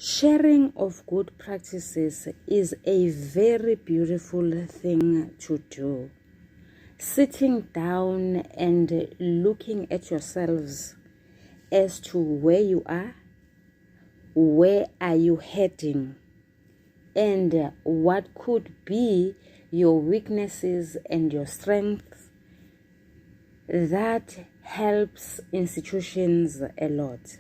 Sharing of good practices is a very beautiful thing to do. Sitting down and looking at yourselves as to where you are, where are you heading, and what could be your weaknesses and your strengths, that helps institutions a lot.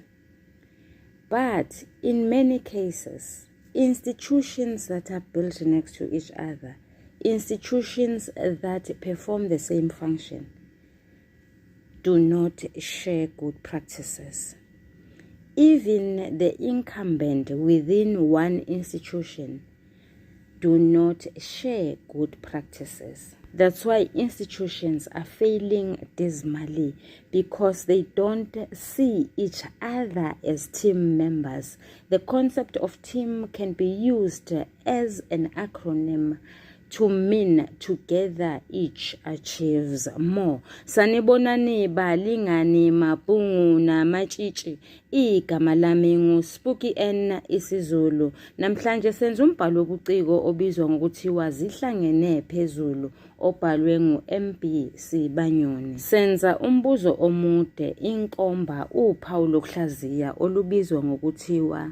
But in many cases, institutions that are built next to each other, institutions that perform the same function, do not share good practices. Even the incumbent within one institution do not share good practices. That's why institutions are failing dismally, because they don't see each other as team members. The concept of team can be used as an acronym to mean together each achieves more. Sanibonani balingani, mapungu namatshitshi. Igama lami nguSpooky N isiZulu. Namhlanje senza umbhalo wobuciko obizwa ngokuthiwa Zihlangene Phezulu, obhalwe ngu-MB Sibanyoni. Senza umbuzo omude, inkomba, uphawu lokuhlaziya olubizwa ngokuthiwa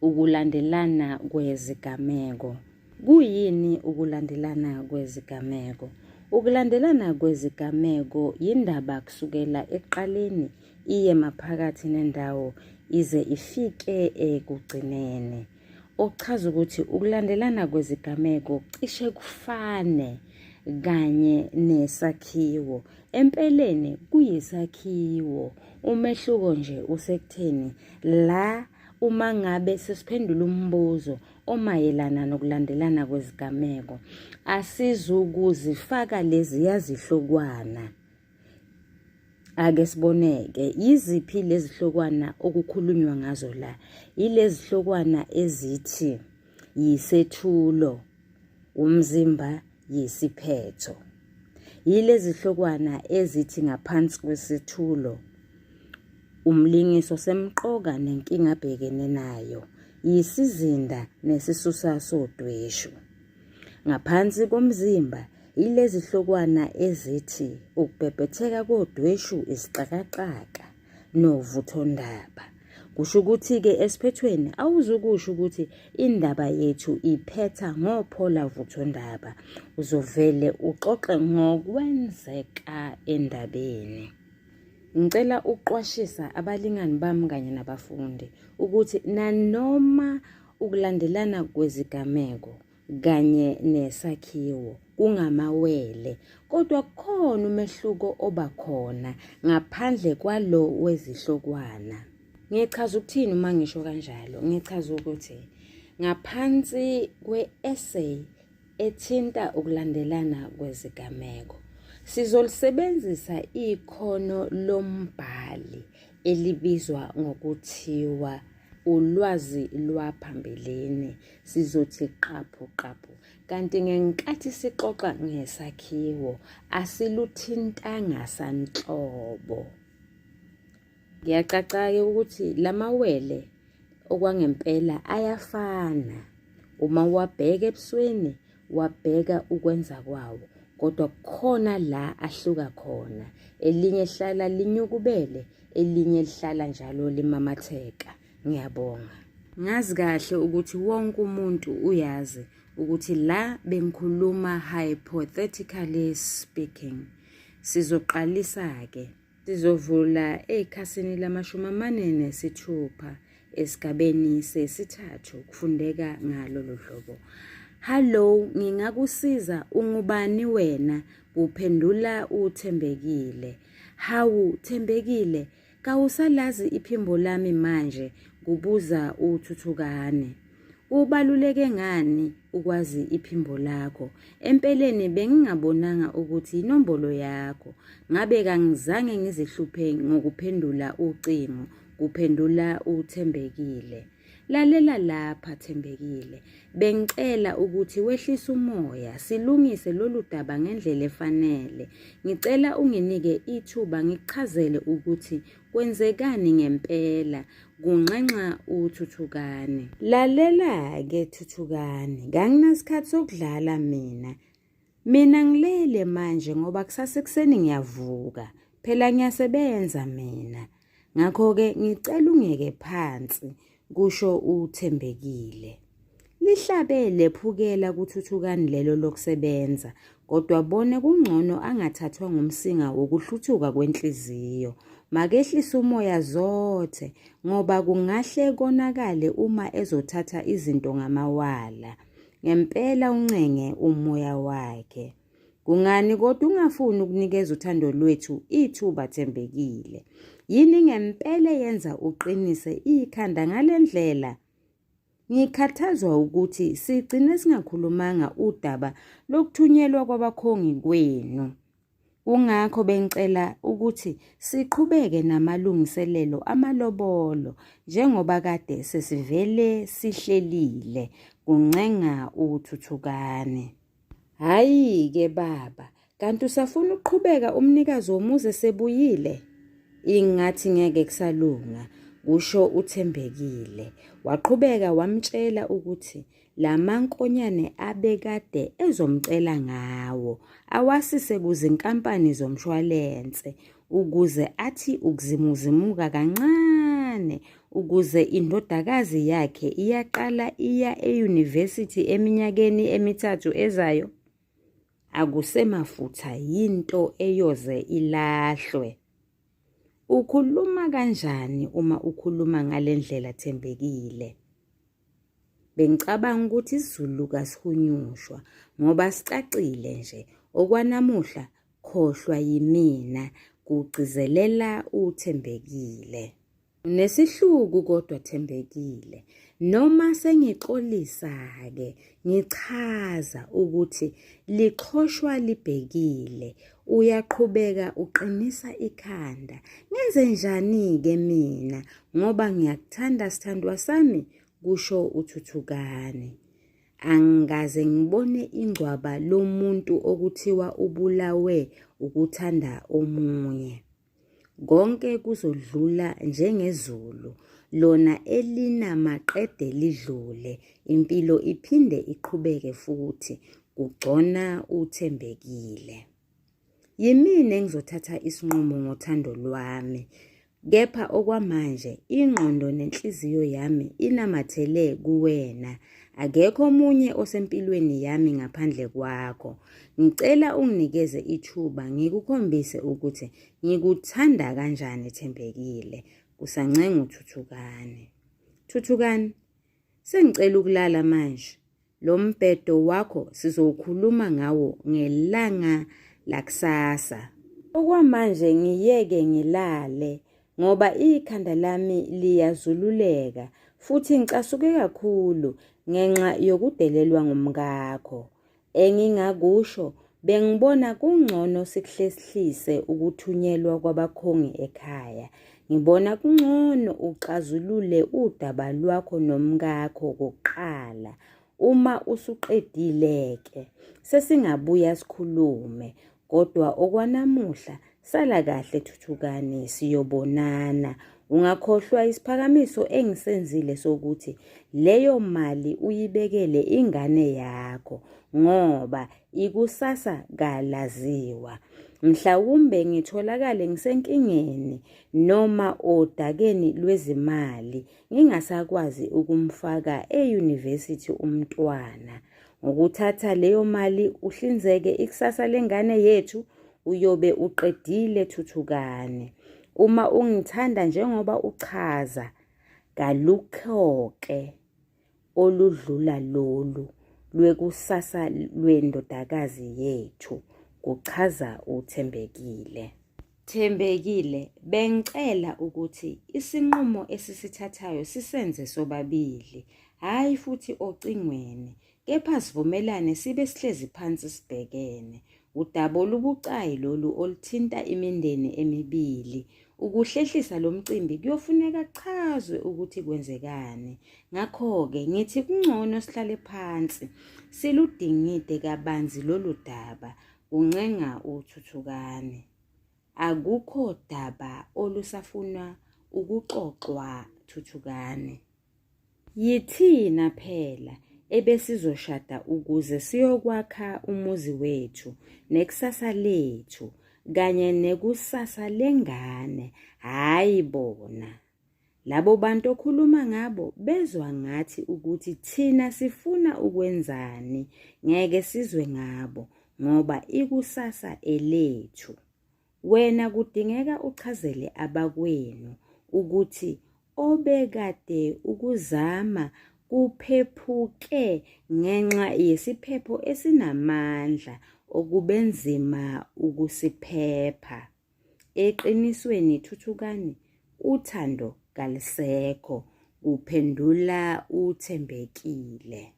ukulandelana kwezigameko. Kuyini ukulandelana kwezigameko? Ukulandelana kwezigameko yindaba kusukela ekuqaleni iye maphakathi nendawo ize ifike ekugcineni. Okuchaza ukuthi ukulandelana kwezigameko cishe kufane kanye nesakhiwo. Empeleni kuyisakhiwo. Umehluko nje usekutheni la uma ngabe sesiphendula umbuzo omayelana nokulandelana kwezigameko asizukuzifaka leziya zihlokwana. Ake siboneke yiziphi lezihlokwana okukhulunywa ngazo la. Yilezihlokwana ezithi yisethulo, umzimba, yisiphetho. Yilezihlokwana ezithi ngaphansi kwesethulo umlingiso semqoka nenkinga abhekene nayo, yisizinda nesisusa sodweshu. Ngaphansi komzimba yilezihlokwana ezithi ukubhebhetheka kodweshu, isixakaxaka novuthondaba. Kusho ukuthi-ke esiphethweni awuzukusho ukuthi indaba yethu iphetha ngophola vuthondaba. Uzovele uxoxe ngokwenzeka endabeni. Ngicela ukuqwashisa abalingani bami kanye nabafundi ukuthi nanoma ukulandelana kwezigameko kanye nesakhiwo kungamawele, kodwa kukhona umehluko oba khona ngaphandle kwalo wezihlokwana. Ngichaza ukuthini uma ngisho kanjalo? Ngichaza ukuthi ngaphansi kwe-essay ethinta ukulandelana kwezigameko, sizolisebenzisa ikhono lombhali elibizwa ngokuthiwa ulwazi lwaphambilini, sizothi qaphu qaphu. Kanti ngenkathi sixoxa ngesakhiwo asiluthintanga sanhlobo. Kuyacaca-ke ukuthi lamawele okwangempela ayafana uma uwabheka ebusweni, wabheka ukwenza kwawo, kodwa kukhona la ahluka khona. Elinye hlala linyukubele, elinye lihlala njalo limamatheka. Ngiyabonga. Ngazi kahle ukuthi wonke umuntu uyazi ukuthi la bengikhuluma hypothetically speaking. Sizoqalisa-ke. Sizovula ekhasini lama-46 esigabeni sesithathu, kufundeka ngalolu hlobo. Hallo, ngingakusiza? Ungubani wena? Kuphendula uThembekile. Hawu Thembekile, kawusalazi iphimbo lami manje? Kubuza uThuthukani. Kubaluleke ngani ukwazi iphimbo lakho? Empeleni bengingabonanga ukuthi yinombolo yakho. Ngabe kangizange ngizihluphe ngokuphendula ucingo, kuphendula uThembekile. Lalela lapha Thembekile, bengicela ukuthi wehlise umoya, silungise lolu daba ngendlela efanele. Ngicela unginike ithuba ngikuchazele ukuthi kwenzekani ngempela, kunxenxa uThuthukani. Lalela-ke Thuthukani, kanginasikhathi sokudlala mina. Mina ngilele manje ngoba kusasa ekuseni ngiyavuka. Phela ngiyasebenza mina. Ngakho-ke ngicela ungeke phansi, kusho uThembekile. Lihlabe lephukela kuThuthukani lelo lokusebenza, kodwa bone kungcono angathathwa ngumsinga wokuhluthuka kwenhliziyo. Makehlise umoya zothe ngoba kungahle konakale uma ezothatha izinto ngamawala. Ngempela uncenge umoya wakhe. Kungani kodwa ungafuni ukunikeza uthando lwethu ithuba Thembekile? Yini ngempela eyenza uqinise ikhanda ngale ndlela? Ngikhathazwa ukuthi sigcine singakhulumanga udaba lokuthunyelwa kwabakhongi kwenu. Kungakho bengicela ukuthi siqhubeke namalungiselelo amalobolo njengoba kade sesivele sihlelile, kuncenga uThuthukani. Hhayi-ke baba, kanti usafuna ukuqhubeka umnikazi womuzi esebuyile? Ingathi ngeke kusalunga, kusho uThembekile. Waqhubeka wamtshela ukuthi La mankonyane abekade ezomcela ngawo awasise kuzinkampani zomshwalense ukuze athi ukuzimuzimuka kancane ukuze indodakazi yakhe iyaqala iya eyunivesithi eminyakeni emithathu ezayo. Akusemafutha yinto eyoze ilahlwe. Ukhuluma kanjani uma ukhuluma ngale ndlela Thembekile? Bengicabanga ukuthi isiZulu kasihunyushwa ngoba sicacile nje okwanamuhla khohlwa yimina, kugcizelela uThembekile. Unesihluku kodwa Thembekile. Noma sengixolisa-ke ngichaza ukuthi lixhoshwa libhekile uyaqhubeka uqinisa ikhanda. Ngenzenjani-ke mina ngoba ngiyakuthanda sithandwa sami, kusho uThuthukani. Angikaze ngibone ingcwaba lomuntu okuthiwa ubulawe ukuthanda omunye. Konke kuzodlula njengezulu, lona elina maqede lidlule, impilo iphinde iqhubeke futhi, kugcona uThembekile. Yimina engizothatha isinqumo ngothando lwami. Kepha okwamanje ingqondo nenhliziyo yami inamathele kuwena. Akekho omunye osempilweni yami ngaphandle kwakho. Ngicela unginikeze ithuba ngikukhombise ukuthi ngikuthanda kanjani Thembekile. Kusancenga uThuthukani. Thuthukani, sengicela ukulala manje. Lo mbhedo wakho sizowukhuluma ngawo ngelanga lakusasa. Okwamanje ngiyeke ngilale ngoba ikhanda lami liyazululeka futhi ngicasuke kakhulu ngenxa yokudelelwa ngumkakho. Engingakusho bengibona kungcono sikuhlehlise ukuthunyelwa kwabakhongi ekhaya. Ngibona kungcono uxazulule udaba lwakho nomkakho kuqala. Uma usuqedile-ke sesingabuya sikhulume kodwa okwanamuhla Sala kahle Thuthukani siyobonana. Ungakhohlwa isiphakamiso engisenzile sokuthi leyo mali uyibekele ingane yakho ngoba ikusasa kalaziwa. Mhlawumbe ngitholakale ngisenkingeni noma odakeni lwezimali ngingasakwazi ukumfaka eyunivesithi umntwana. Ngokuthatha leyo mali uhlinzeke ikusasa lengane yethu uyobe uqedile Thuthukani. Uma ungithanda njengoba uchaza, kalukho-ke oludlula lolu lwekusasa lwendodakazi yethu, kuchaza uThembekile. Thembekile, bengicela ukuthi isinqumo esisithathayo sisenze sobabili, hhayi futhi ocingweni, kepha sivumelane sibe sihlezi phansi sibhekene. Udaba olubucayi lolu oluthinta imindeni emibili. Ukuhlehlisa lo mcimbi kuyofuneka kuchazwe ukuthi kwenzekani. Ngakho-ke ngithi kungcono sihlale phansi siludingide kabanzi lolu daba, kuncenga uThuthukani. Akukho daba olusafuna ukuxoxwa Thuthukani. Yithina phela ebesizoshada ukuze siyokwakha umuzi wethu nekusasa lethu kanye nekusasa lengane, hhayi bona. Labo bantu okhuluma ngabo bezwa ngathi ukuthi thina sifuna ukwenzani ngeke sizwe ngabo ngoba ikusasa elethu. Wena kudingeka uchazele abakwenu ukuthi obekade ukuzama kuphephuke ngenxa yesiphepho esinamandla okubenzima ukusiphepha. Eqinisweni thuthukani uthando kalisekho, kuphendula uThembekile.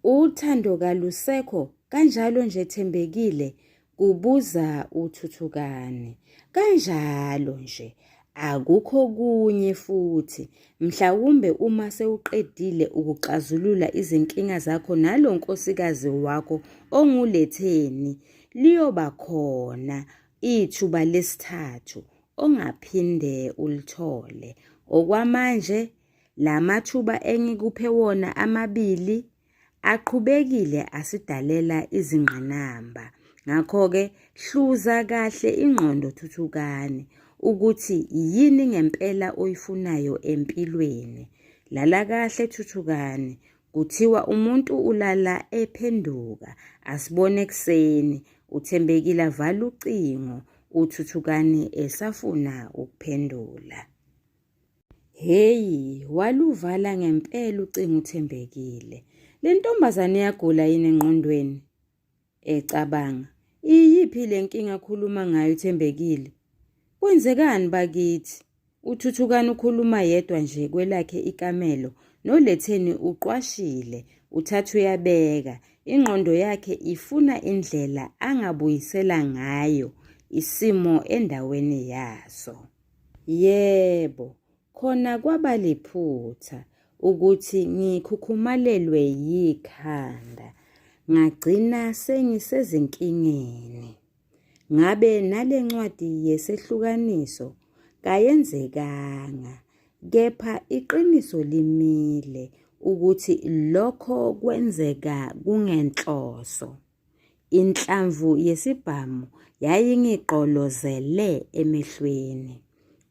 Uthando kalusekho kanjalo nje Thembekile? Kubuza uThuthukani. Kanjalo nje akukho okunye futhi. Mhlawumbe uma sewuqedile ukuxazulula izinkinga zakho nalo nkosikazi wakho onguLetheni, liyoba khona ithuba lesithathu ongaphinde ulithole. Okwamanje La mathuba engikuphe wona amabili aqhubekile asidalela izingqinamba. Ngakho-ke hluza kahle ingqondo Thuthukani ukuthi yini ngempela oyifunayo empilweni. Lala kahle Thuthukani, kuthiwa umuntu ulala ephenduka. Asibone ekuseni, uThembekile avala ucingo, uThuthukani esafuna ukuphendula. Hheyi, waluvala ngempela ucingo uThembekile. Le ntombazane iyagula yini engqondweni? Ecabanga. Iyiphi le nkinga akhuluma ngayo uThembekile? Kwenzekani bakithi? UThuthukani ukhuluma yedwa nje kwelakhe ikamelo noLetheni uqwashile, uthatha uyabeka. Ingqondo yakhe ifuna indlela angabuyisela ngayo isimo endaweni yaso. Yebo, khona kwaba liphutha ukuthi ngikhukhumalelwe yikhanda, ngagcina sengisezinkingeni. Ngabe nale ncwadi yesehlukaniso kayenzekanga, kepha iqiniso limile ukuthi lokho kwenzeka kungenhloso. Inhlamvu yesibhamu yayingigqolozele emehlweni.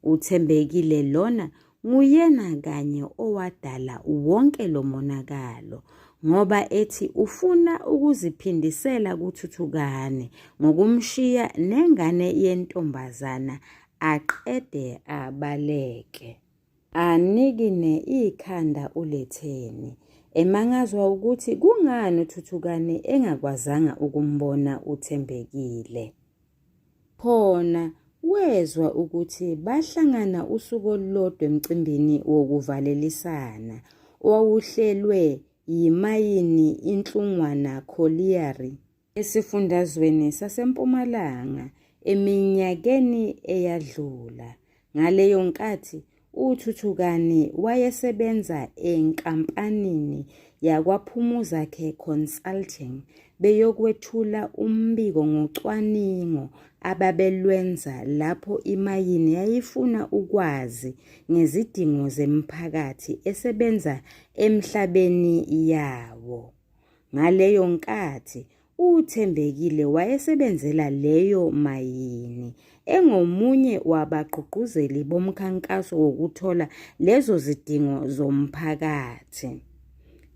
UThembekile lona nguyena kanye owadala wonke lo monakalo ngoba ethi ufuna ukuziphindisela kuThuthukani ngokumshiya nengane yentombazana aqede abaleke. Anikine ikhanda uLetheni, emangazwa ukuthi kungani uThuthukani engakwazanga ukumbona uThembekile. Khona wezwa ukuthi bahlangana usuku olulodwa emcimbini wokuvalelisana owawuhlelwe yimayini iNhlungwana Colliery esifundazweni saseMpumalanga eminyakeni eyadlula. Ngaleyo nkathi uThuthukani wayesebenza enkampanini yakwaPhumuzakhe Consulting beyokwethula umbiko ngocwaningo ababelwenza lapho imayini yayifuna ukwazi ngezidingo zemiphakathi esebenza emhlabeni yawo. Ngaleyo nkathi uThembekile wayesebenzela leyo mayini, engomunye wabagqugquzeli bomkhankaso wokuthola lezo zidingo zomphakathi.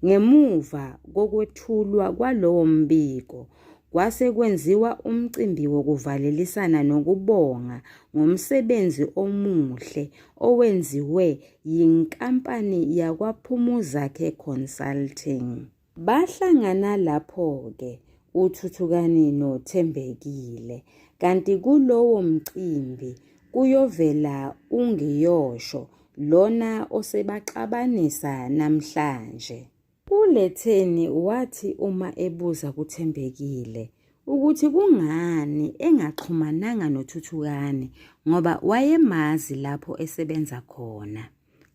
Ngemuva kokwethulwa kwalowo mbiko, kwase kwenziwa umcimbi wokuvalelisana nokubonga ngomsebenzi omuhle owenziwe yinkampani yakwaPhumuzakhe Consulting. Bahlangana lapho-ke uThuthukani noThembekile kanti kulowo mcimbi kuyovela uNgiyosho lona osebaxabanisa namhlanje. ULetheni wathi uma ebuza kuThembekile, ukuthi kungani engaxhumananga noThuthukani ngoba wayemazi lapho esebenza khona.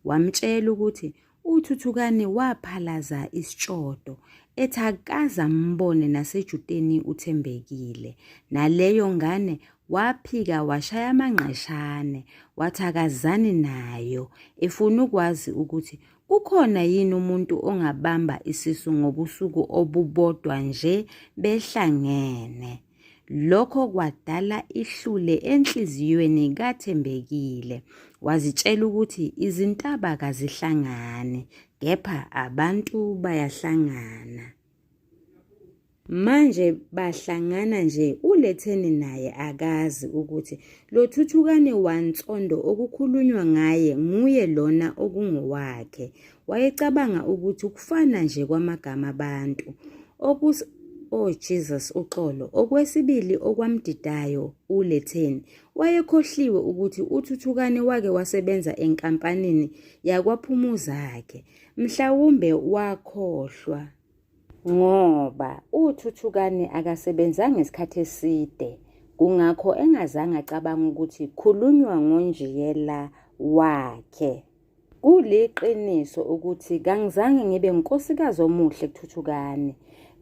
Wamtshela ukuthi uThuthukani waphalaza isitshodo ethi akaze ambone nasejuteni uThembekile. Naleyo ngane waphika washaya amangqeshane wathi akazani nayo efuna ukwazi ukuthi kukhona yini umuntu ongabamba isisu ngobusuku obubodwa nje behlangene. Lokho kwadala ihlule enhliziyweni kaThembekile. Wazitshela ukuthi izintaba kazihlangani, kepha abantu bayahlangana. Manje bahlangana nje uLetheni naye akazi ukuthi lo Thuthukani wansondo okukhulunywa ngaye nguye lona okungowakhe. Wayecabanga ukuthi ukufana nje kwamagama abantu. Okus Oh Jesus uxolo. Okwesibili okwamdidayo uLetheni wayekhohliwe ukuthi uThuthukani wake wasebenza enkampanini yakwaPhumuzakhe. Mhlawumbe wakhohlwa. Ngoba uThuthukani akasebenzanga isikhathi eside, kungakho engazange acabange ukuthi khulunywa ngonjiyela wakhe. Kuliqiniso ukuthi kangizange ngibe ngunkosikazi omuhle kuThuthukani,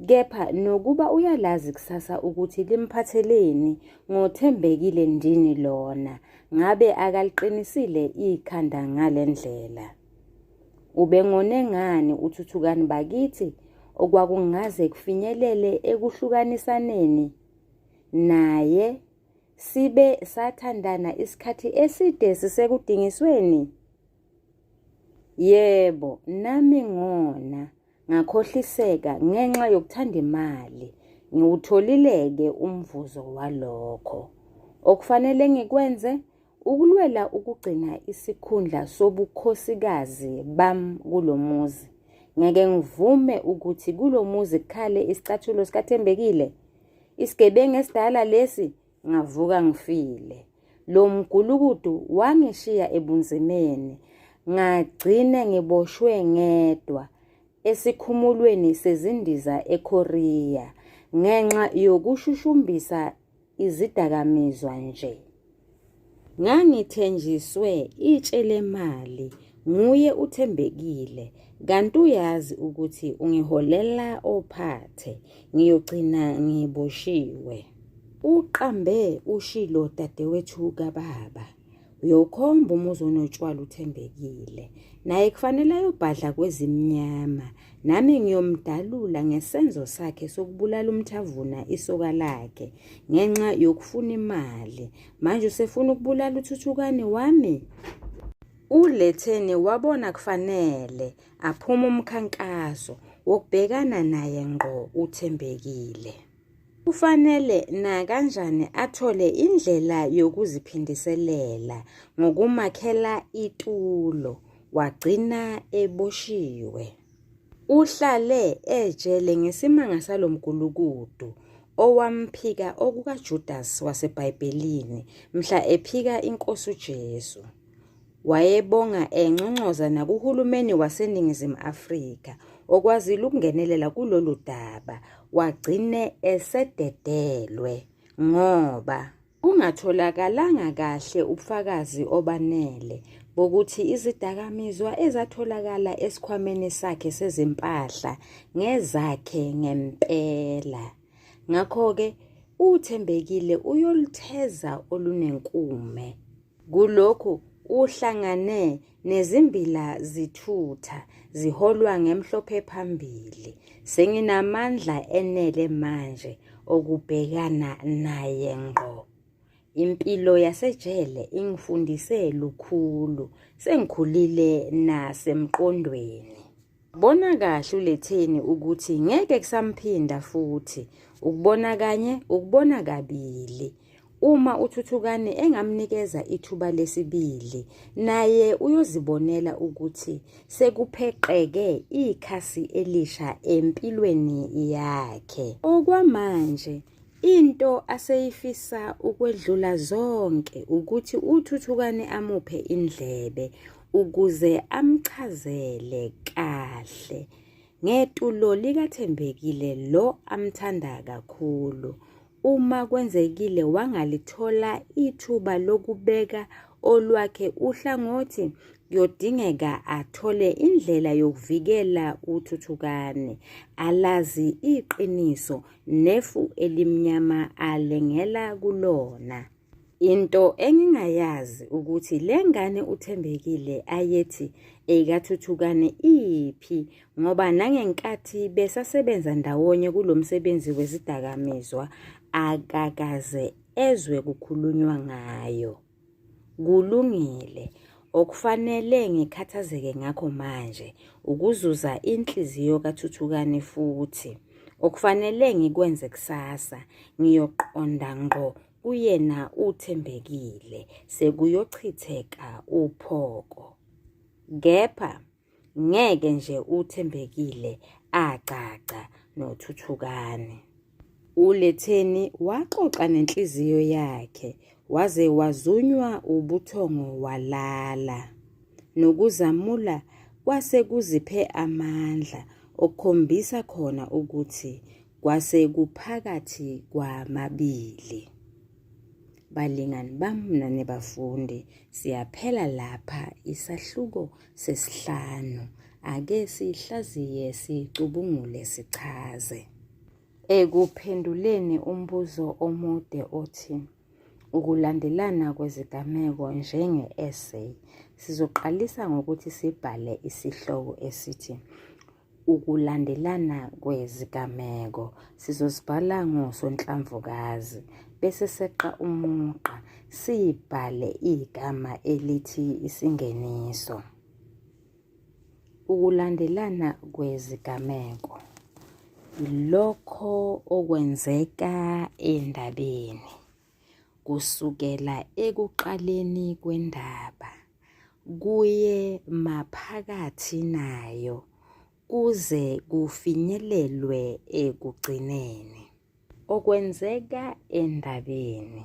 kepha nokuba uyalazi kusasa ukuthi limphatheleni ngoThembekile ndini lona, ngabe akaliqinisile ikhanda ngale ndlela. Ubengone ngani uThuthukani bakithi okwakungaze kufinyelele ekuhlukanisaneni naye sibe sathandana isikhathi eside sisekudingisweni? Yebo, nami ngona ngakhohliseka ngenxa yokuthanda imali. Ngiwutholile-ke umvuzo walokho. Okufanele ngikwenze Ukulwela ukugcina isikhundla sobukhosikazi bam kulo muzi. Ngeke ngivume ukuthi kulo muzi kukhale isicathulo sikaThembekile. Isigebengu esidala lesi ngavuka ngifile. Lo mgulukudu wangishiya ebunzimeni ngagcine ngiboshwe ngedwa esikhumulweni sezindiza eKorea ngenxa yokushushumbisa izidakamizwa nje. Ngangithenjiswe itshe lemali nguye uThembekile kanti uyazi ukuthi ungiholela ophathe ngiyogcina ngiboshiwe. Uqambe ushilo dadewethu kababa. Uyowukhomba umuzi onotshwala uThembekile. Naye kufanele ayobhadla kwezimnyama. Nami ngiyomdalula ngesenzo sakhe sokubulala uMthavuna isoka lakhe ngenxa yokufuna imali. Manje usefuna ukubulala uThuthukani wami? ULetheni wabona kufanele aphume umkhankaso wokubhekana naye ngqo uThembekile. Kufanele nakanjani athole indlela yokuziphindiselela ngokumakhela itulo, wagcina eboshiwe. Uhlale ejele ngesimanga salo mgulukudu owamphika okukaJudas waseBhayibhelini mhla ephika iNkosi uJesu. Wayebonga enconcoza nakuhulumeni waseNingizimu Afrika okwazile ukungenelela kulolu daba wagcine esededelwe ngoba kungatholakalanga kahle ubufakazi obanele bokuthi izidakamizwa ezatholakala esikhwameni sakhe sezimpahla ngezakhe ngempela. Ngakho-ke uThembekile uyolutheza olunenkume. Kulokhu uhlangane nezimbila zithutha ziholwa ngemhlophe phambili. Senginamandla enele manje okubhekana naye ngqo. Impilo yasejele ingifundise lukhulu, sengikhulile nasemqondweni. Bona kahle uLetheni ukuthi ngeke kusamphinda futhi ukubona kanye ukubona kabili. Uma uThuthukani engamnikeza ithuba lesibili naye uyozibonela ukuthi sekupheqeke ikhasi elisha empilweni yakhe. Okwamanje into aseyifisa ukwedlula zonke ukuthi uThuthukani amuphe indlebe ukuze amchazele kahle ngetulo likaThembekile lo amthanda kakhulu. Uma kwenzekile wangalithola ithuba lokubeka olwakhe uhlangothi, kuyodingeka athole indlela yokuvikela uThuthukani, alazi iqiniso nefu elimnyama alengela kulona. Into engingayazi ukuthi le ngane uThembekile ayethi eyikaThuthukani iphi ngoba nangenkathi besasebenza ndawonye kulo msebenzi wezidakamizwa akakaze ezwe kukhulunywa ngayo. Kulungile, okufanele ngikhathazeke ngakho manje ukuzuza inhliziyo kaThuthukani futhi. Okufanele ngikwenze kusasa, ngiyoqonda ngqo kuyena uThembekile, sekuyochitheka uphoko. Kepha ngeke nje uThembekile agcagca noThuthukani. ULetheni waxoxa nenhliziyo yakhe waze wazunywa ubuthongo walala. Nokuzamula kwase kuziphe amandla okukhombisa khona ukuthi kwase kuphakathi kwamabili. Balingani bami nani bafundi, siyaphela lapha isahluko sesihlanu. Ake sihlaziye sicubungule sichaze. Ekuphenduleni umbuzo omude othi ukulandelana kwezigameko njenge-essay, sizoqalisa ngokuthi sibhale isihloko esithi Ukulandelana kwezigameko sizosibhala ngosonhlamvukazi bese seqa umugqa sibhale igama elithi isingeniso. Ukulandelana kwezigameko yilokho okwenzeka endabeni kusukela ekuqaleni kwendaba kuye maphakathi nayo kuze kufinyelelwe ekugcineni. Okwenzeka endabeni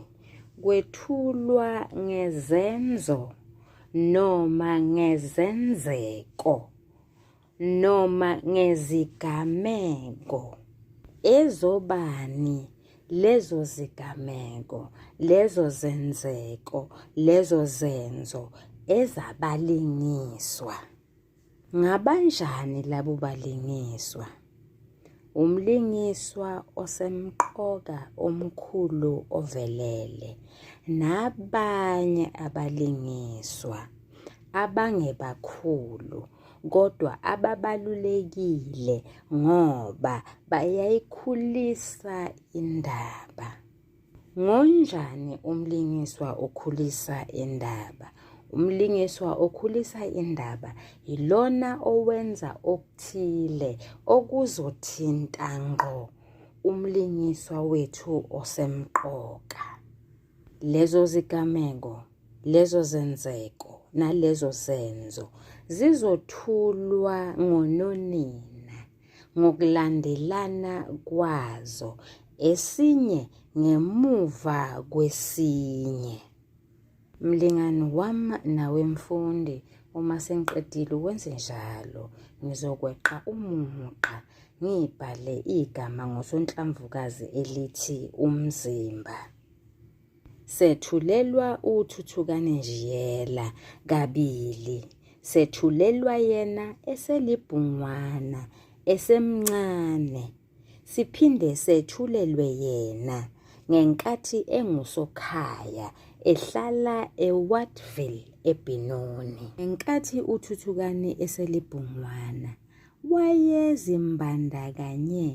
kwethulwa ngezenzo noma ngezenzeko noma ngezigameko. Ezobani lezo zigameko, lezo zenzeko, lezo zenzo ezabalingiswa? Ngabanjani labo balingiswa? Umlingiswa osemqoka omkhulu ovelele nabanye abalingiswa abangebakhulu kodwa ababalulekile ngoba bayayikhulisa indaba. Ngonjani umlingiswa okhulisa indaba? Umlingiswa okhulisa indaba yilona owenza okuthile okuzothinta ngqo umlingiswa wethu osemqoka. Lezo zigameko, lezo zenzeko nalezo zenzo zizothulwa ngononina ngokulandelana kwazo esinye ngemuva kwesinye. Mlingani wami nawe mfundi, uma sengiqedile ukwenze njalo, ngizokweqa umugqa ngibhale igama ngosonhlamvukazi elithi umzimba. Sethulelwa uThuthukani Njiyela kabili. Sethulelwa yena eselibhungwana, esemncane. Siphinde sethulelwe yena ngenkathi engusokhaya ehlala eWattville eBenoni. Ngenkathi uThuthukani eselibhungwana, wayezimbandakanye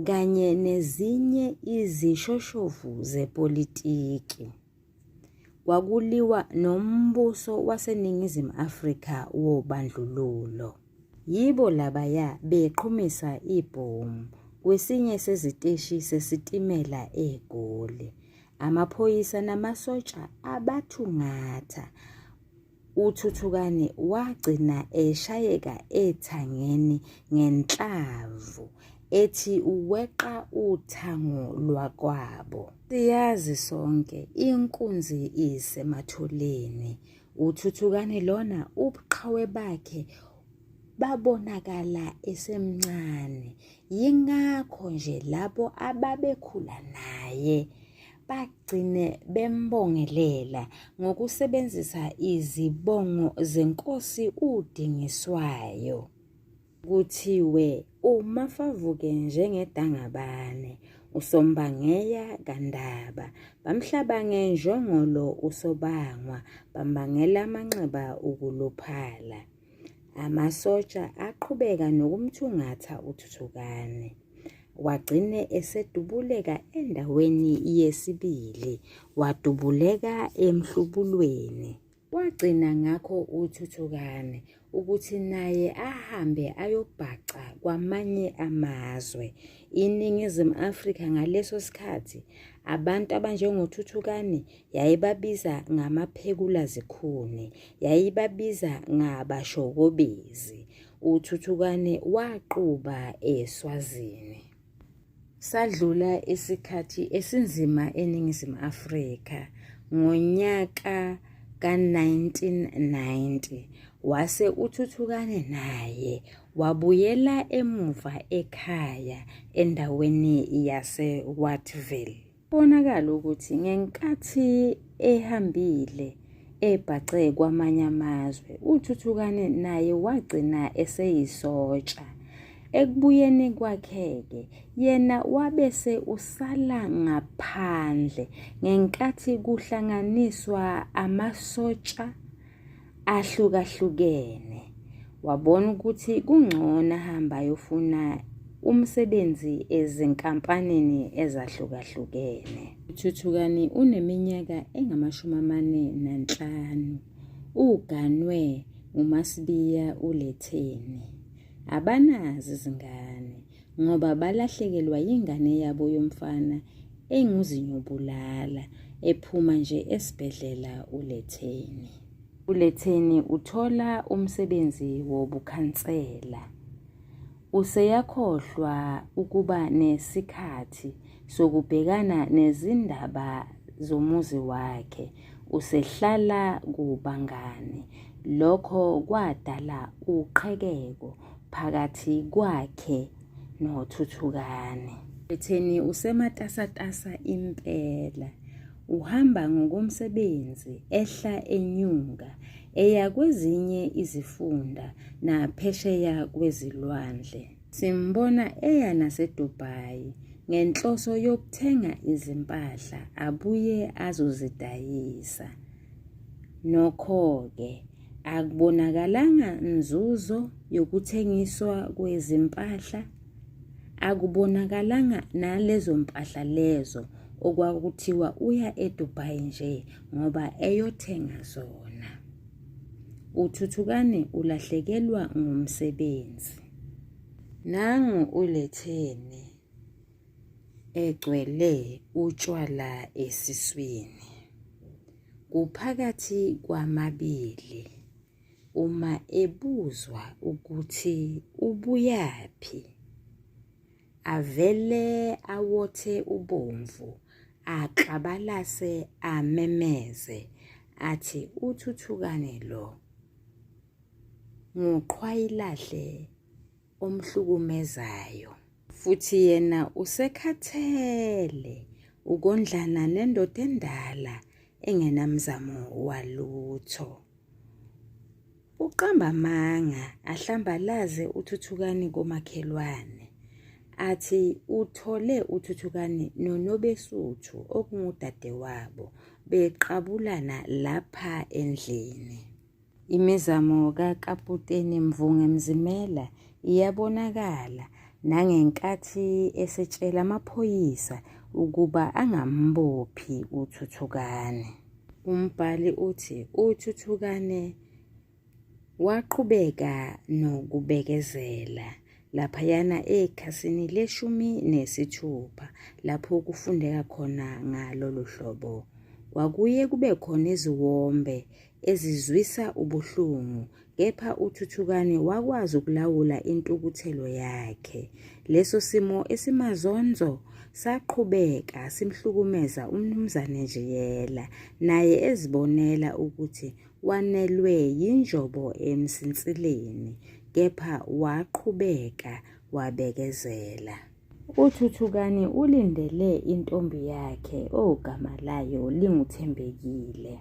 kanye nezinye izishoshovu zepolitiki. Kwakuliwa nombuso waseNingizimu Afrika wobandlululo. Yibo labaya beqhumisa ibhomu kwesinye seziteshi sesitimela eGoli. Amaphoyisa namasotsha abathungatha. UThuthukani wagcina eshayeka ethangeni ngenhlavu ethi weqa uthango lwakwabo. Siyazi sonke inkunzi isematholeni. UThuthukani lona ubuqhawe bakhe babonakala esemncane. Yingakho nje labo ababekhula naye bagcine bembongelela ngokusebenzisa izibongo zenkosi uDingiswayo. Kuthiwe uMafavuke njengedangabane, uSombangeya kaNdaba, bamhlaba ngenjongolo uSobangwa, bambangela amanxeba ukuluphala. Amasotsha aqhubeka nokumthungatha uThuthukani. Wagcine esedubuleka endaweni yesibili, wadubuleka emhlubulweni. Wagcina ngakho uThuthukani ukuthi naye ahambe ayobhaca kwamanye amazwe. INingizimu Afrika ngaleso sikhathi abantu abanjengoThuthukani yayibabiza ngamaphekulazikhuni, yayibabiza ngabashokobezi. UThuthukani waquba eSwazini. Sadlula isikhathi esinzima eNingizimu Afrika ngonyaka ka-1990 wase uThuthukani naye wabuyela emuva ekhaya endaweni yase-Wattville. Kubonakala ukuthi ngenkathi ehambile ebhace kwamanye amazwe, uThuthukani naye wagcina eseyisotsha. Ekubuyeni kwakhe-ke, yena wabese usala ngaphandle ngenkathi kuhlanganiswa amasotsha ahlukahlukene. Wabona ukuthi kungcono ahambe ayofuna umsebenzi ezinkampanini ezahlukahlukene. UThuthukani uneminyaka engama-45, uganwe nguMaSibiya uLetheni. Abanazo izingane ngoba balahlekelwa yingane yabo yomfana enguzinyobulala ephuma nje esibhedlela uLetheni. ULetheni uthola umsebenzi wobukhansela. Useyakhohlwa ukuba nesikhathi sokubhekana nezindaba zomuzi wakhe, usehlala kubangani. Lokho kwadala uqhekeko phakathi kwakhe noThuthukani. Letheni usematasatasa impela. Uhamba ngokomsebenzi ehla enyuka eya kwezinye izifunda naphesheya kwezilwandle. Simbona eya naseDubai ngenhloso yokuthenga izimpahla abuye azozidayisa. Nokho-ke akubonakalanga nzuzo yokuthengiswa kwezimpahla, akubonakalanga nalezo mpahla lezo okwakuthiwa uya eDubai nje ngoba eyothenga zona. UThuthukani ulahlekelwa ngumsebenzi. Nangu uLetheni egcwele utshwala esiswini. Kuphakathi kwamabili uma ebuzwa ukuthi ubuyaphi. Avele awothe ubomvu, aklabalase amemeze athi uThuthukani lo nguqhwayilahle omhlukumezayo. Futhi yena usekhathele ukondlana nendoda endala engenamzamo walutho. Uqamba amanga ahlambalaze uThuthukani komakhelwane athi uthole uThuthukani noNobesuthu okungudadewabo beqabulana lapha endlini. Imizamo kaKaputeni Mvunge Mzimela iyabonakala nangenkathi esetshela amaphoyisa ukuba angambophi uThuthukani. Umbhali uthi uThuthukani waqhubeka nokubekezela laphayana ekhasini le-16 lapho kufundeka khona ngalolu hlobo. Kwakuye kube khona iziwombe ezizwisa ubuhlungu kepha uThuthukani wakwazi ukulawula intukuthelo yakhe. Leso simo esimazonzo saqhubeka simhlukumeza uMnumzane Njiyela naye ezibonela ukuthi wanelwe yinjobo emsinsileni. kepha waqhubeka wabekezela. UThuthukani ulindele intombi yakhe ogama layo linguThembekile.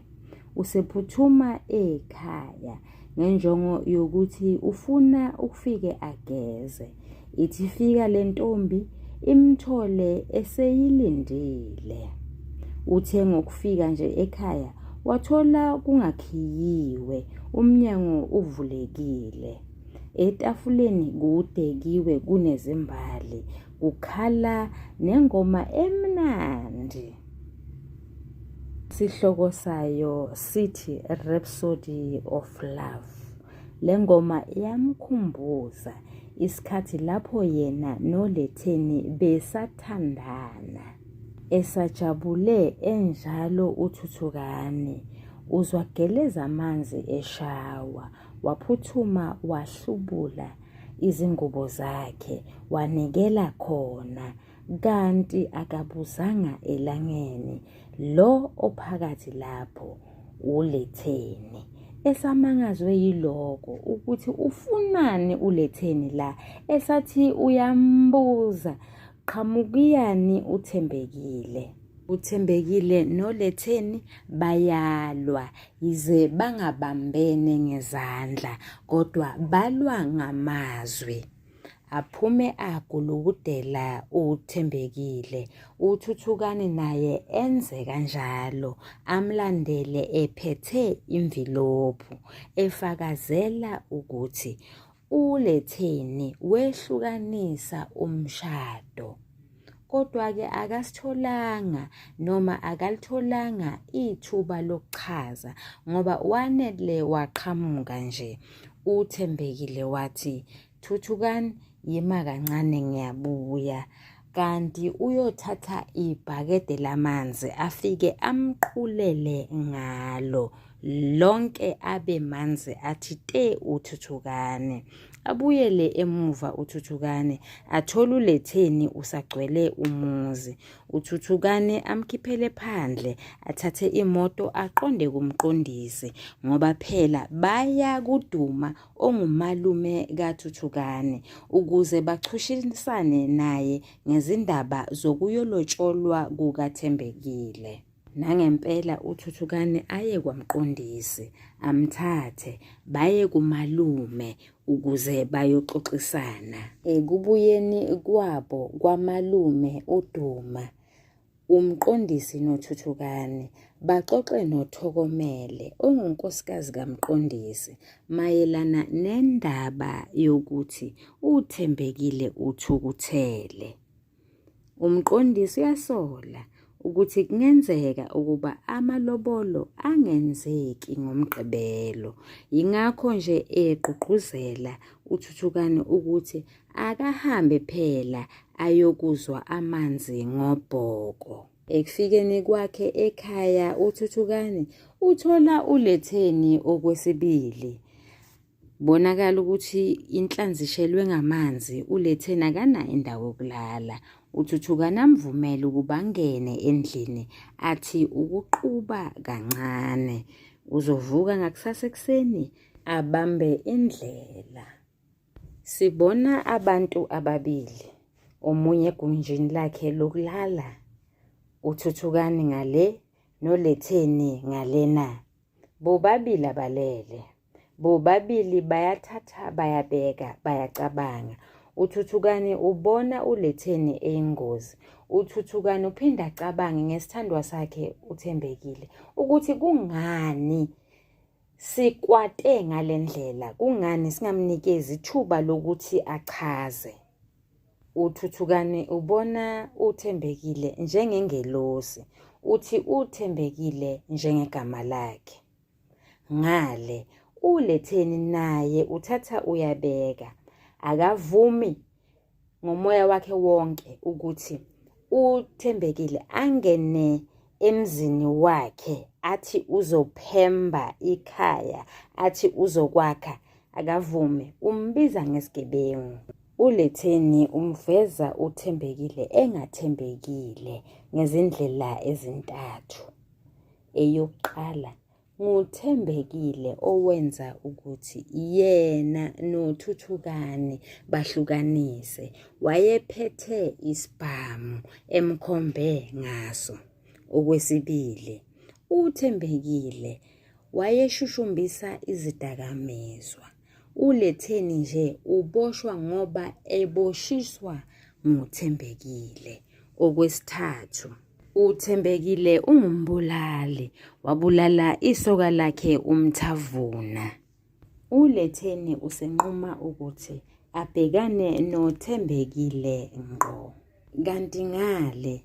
Usephuthuma ekhaya ngenjongo yokuthi ufuna ukufike ageze. Ithi ifika le ntombi imthole eseyilindile. Uthe ngokufika nje ekhaya wathola kungakhiyiwe, umnyango uvulekile. Etafuleni kudekiwe kunezimbali, kukhala nengoma emnandi. Sihloko sayo sithi Rhapsody of Love. Le ngoma yamkhumbuza isikhathi lapho yena noLetheni besathandana. Esajabule enjalo uThuthukani, uzwa geleza amanzi eshawa. Waphuthuma wahlubula izingubo zakhe wanikela khona kanti akabuzanga elangeni lo ophakathi lapho uLetheni. Esamangazwe yiloko ukuthi ufunani uLetheni la esathi uyambuza qhamukiyani uThembekile. UThembekile noLetheni bayalwa yize bangabambene ngezandla kodwa balwa ngamazwi. Aphume agulukudela uThembekile, uThuthukani naye enze kanjalo amlandele ephethe imvilophu efakazela ukuthi ULetheni wehlukanisa umshado. Kodwa-ke akasitholanga noma akalitholanga ithuba lokuchaza ngoba wanele waqhamuka nje. UThembekile wathi, Thuthukani, yima kancane ngiyabuya. Kanti uyothatha ibhakede lamanzi afike amqulele ngalo lonke abe manzi athi te uThuthukani. Abuyele emuva uThuthukani athole uLetheni usagcwele umuzi. UThuthukani amkhiphele phandle athathe imoto aqonde kumqondisi ngoba phela baya kuDuma ongumalume kaThuthukani ukuze bachushisane naye ngezindaba zokuyolotsholwa kukaThembekile. Nangempela uThuthukani aye kwamqondisi amthathe baye kumalume ukuze bayoxoxisana. Ekubuyeni kwabo kwamalume uDuma, uMqondisi noThuthukani baxoxe noThokomele ongunkosikazi kaMqondisi mayelana nendaba yokuthi uThembekile uthukuthele. Umqondisi uyasola ukuthi kungenzeka ukuba amalobolo angenzeki ngoMgqibelo. Yingakho nje egqugquzela uThuthukani ukuthi akahambe phela ayokuzwa amanzi ngobhoko. Ekufikeni kwakhe ekhaya uThuthukani uthola uLetheni okwesibili. Bonakala ukuthi inhlanzi ishelwe ngamanzi, uLetheni akanayo indawo yokulala. Uthuthukani amvumele ukuba angene endlini athi ukuquba kancane. Uzovuka ngakusasa ekuseni abambe indlela. Sibona abantu ababili, omunye egunjini lakhe lokulala, uThuthukani ngale noLetheni ngalena. Bobabili abalele. Bobabili bayathatha bayabeka bayacabanga. UThuthukani ubona uLetheni eyingozi. UThuthukani uphinde acabange ngesithandwa sakhe uThembekile ukuthi kungani sikwate ngale ndlela, kungani singamnikezi ithuba lokuthi achaze. UThuthukani ubona uThembekile njengengelosi, uthi uThembekile njengegama lakhe. Ngale uLetheni naye uthatha uyabeka, akavumi ngomoya wakhe wonke ukuthi uThembekile angene emzini wakhe athi uzophemba ikhaya, athi uzokwakha, akavumi, umbiza ngesigebengu. ULetheni umveza uThembekile engathembekile ngezindlela ezintathu. Eyokuqala NguThembekile owenza ukuthi yena noThuthukani bahlukanise. Wayephethe isibhamu emkhombe ngaso. Okwesibili, uThembekile wayeshushumbisa izidakamizwa. ULetheni nje uboshwa ngoba eboshiswa nguThembekile. Okwesithathu, uThembekile ungumbulali, wabulala isoka lakhe uMthavuna. ULetheni usenquma ukuthi abhekane noThembekile ngqo. Kanti ngale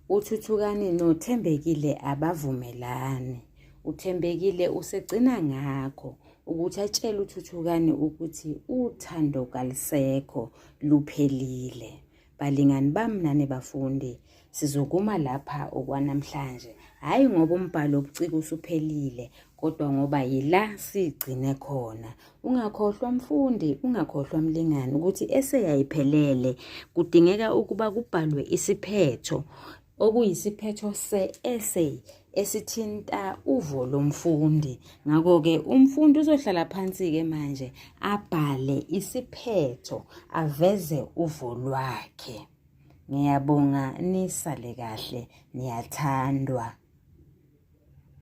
uThuthukani noThembekile abavumelani. UThembekile usegcina ngakho ukuthi atshele uThuthukani ukuthi uthando kalisekho luphelile. Balingani bami nani bafundi, sizokuma lapha okwanamhlanje, hhayi ngoba umbhalo wobuciko usuphelile, kodwa ngoba yila sigcine khona. Ungakhohlwa mfundi, ungakhohlwa mlingani ukuthi eseyayiphelele kudingeka ukuba kubhalwe isiphetho okuyisiphetho se-essay esithinta uvo lomfundi. Ngakho-ke umfundi uzohlala phansi-ke manje abhale isiphetho aveze uvo lwakhe. Ngiyabonga nisale kahle niyathandwa.